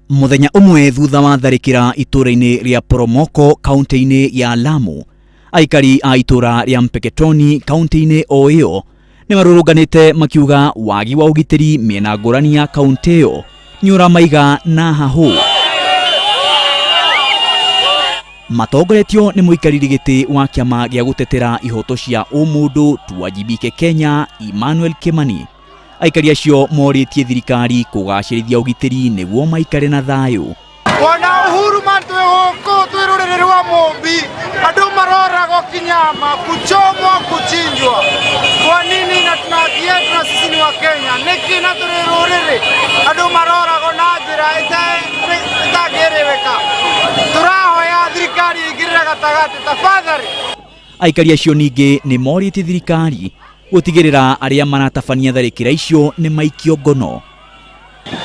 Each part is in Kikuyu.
Mũthenya ũmwe thutha wa tharĩkĩra itũũra-inĩ rĩa Poromoko kaunti-inĩ ya Lamu, aikari a itũũra rĩa Mpeketoni kaunti-inĩ o ĩyo nĩ marũrũnganĩte makiuga wagi wa ũgitĩri mĩena ngũrani ya kaunti ĩyo nĩ ũramaiga na hahũ. Matongoretio nĩ mũikarĩri gĩtĩ wa kĩama gĩa gũtetera ihoto cia ũmũndũ Tuwajibike Kenya Emmanuel Kimani. Aikari acio morĩtie thirikari kũgacĩrithia ũgitĩri nĩguo maikare na thayũ. Bwana Uhuru man twĩ gũkũ twĩ rũrĩrĩ rwa Mũmbi, andũ maroragwo kinyama, kuchomwa, kuchinjwa. Kwa nini? Na tuna haki yetu na sisi ni wa Kenya. Nĩkĩ na tũrĩ rũrĩrĩ andũ maroragwo na njĩra ĩtangĩereweka? Tũrahoya thirikari ĩingĩrĩre gatagatĩ tafadhali. Aikari acio ningĩ nĩ morĩtie thirikari gũtigĩrĩra arĩa maratabania tharĩkĩra icio nĩ maikio ngono.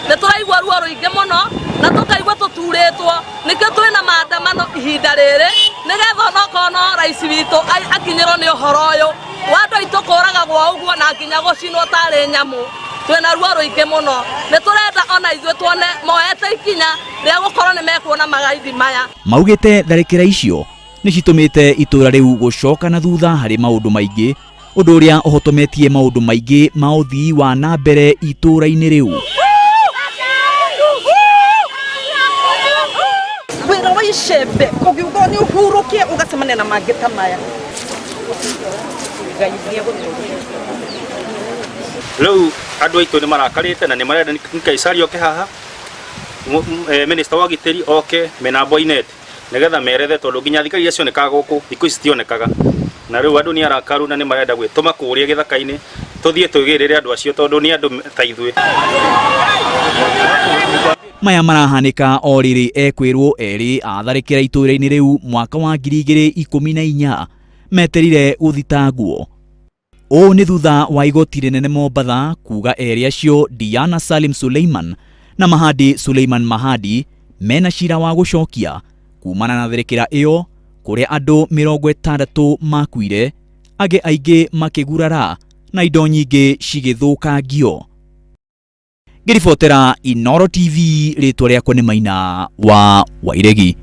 Nĩ tũraigua ruo rũingĩ mũno na tũkaigua tũturĩtwo, nĩkĩo twĩna maandamano ihinda rĩrĩ, nĩgetha onokorwo no rais witũ akinyĩrwo nĩ ũhoro ũyũ wa andũ aitũ kũragagwo ũguo na nginya gũcinwo tarĩ nyamũ. Twĩna ruo rũingĩ mũno, nĩ tũrenda ona ithuĩ tuone moete ikinya rĩa gũkorwo nĩ mekuona magaidi maya. Maugĩte tharĩkĩra icio nĩ citũmĩte itũra rĩu gũcoka na thutha harĩ maũndũ maingĩ, ũndũ ũrĩa ũhotometie maũndũ maingĩ ma ũthii wa na mbere itũra-inĩ rĩu. Wĩra wa icembe ũngiuga nĩ ũhurũke ũgacemania na mangĩ ta maya. Ngai nĩegũtũria. Rĩu andũ aitũ nĩ marakarĩte na nĩ marenda Kaisari oke haha, minister wa ũgitĩri oke mena Boinnet nĩgetha merethe, tondũ nginya thigari iria cionekaga gũkũ thikũ ici citionekaga, na rĩu andũ nĩ arakaru na nĩ marenda gwĩtũma kũrĩa gĩthaka-inĩ tũthiĩ twĩgĩrĩre andũ acio tondũ nĩ andũ ta ithuĩ. Maya marahanĩka o rĩrĩ ekwĩrwo erĩ atharĩkĩra itũũra-inĩ rĩu mwaka wa 2014 meterire gũthitangwo. Ũũ nĩ thutha wa igoti rĩnene Mombatha kuga erĩ acio Diana Salim Suleiman na Mahadi Suleiman Mahadi mena cira wa gũcokia kumana na tharĩkĩra ĩyo kũrĩa andũ 60 makuire, angĩ aingĩ makĩgurara na indo nyingĩ cigĩthũkangio. Ngĩribotera Inooro TV, rĩtwa rĩakwa nĩ Maina wa Wairegi.